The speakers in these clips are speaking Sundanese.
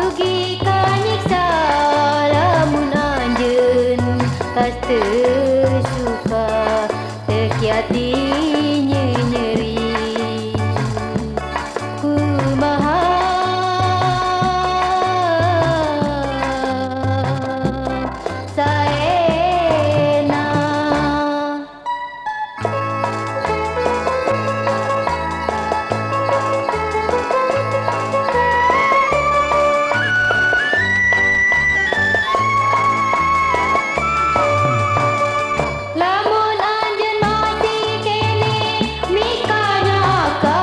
Dugi ka nyiksa lamun anjeun tas teu suka teu kiati nyenyeri. Kumaha saena. Lamun anjeun masih keneh mikanya ka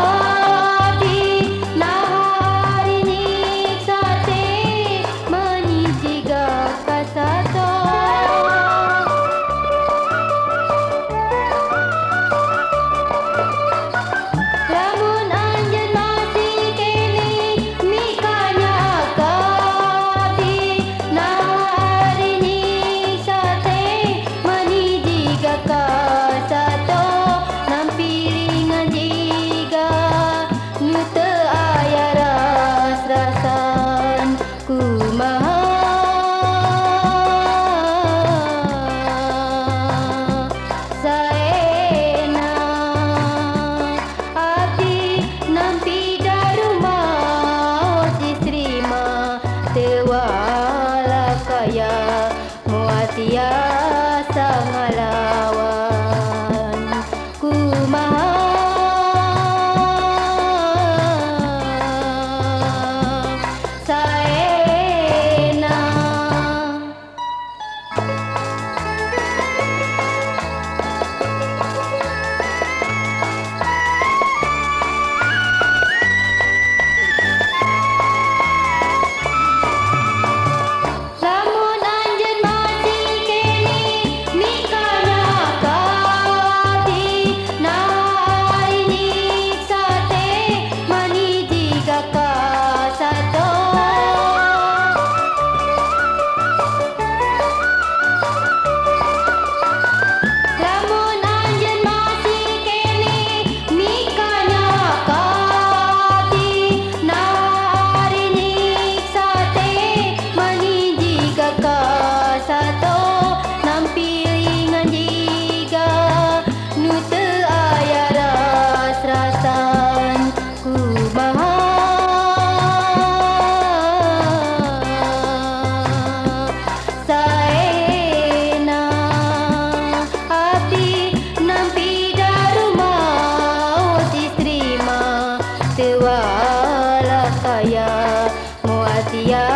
abdi, naha ari nyiksa teh meuni jiga kasato. Lamun anjeun masih keneh mikanya ka abdi, naha ari nyiksa teh meuni jiga kasato. Nampiringan jiga nu teu aya ras-rasan. Kumaha saena abdi nampi darumaos istri mah teu walakaya moal tiasa ngalawan. Kumaha saena. Lamun anjeun masih keneh mikanya ka abdi, naha ari nyiksa teh meuni jiga kasato. Lamun anjeun masih keneh mikanya ka abdi, naha ari nyiksa teh meuni jiga kasato. Nampilingan jiga nu teu aya ras-rasan. Kumaha saena abdi nampi darumaos istri mah teu walakaya moal tiasa.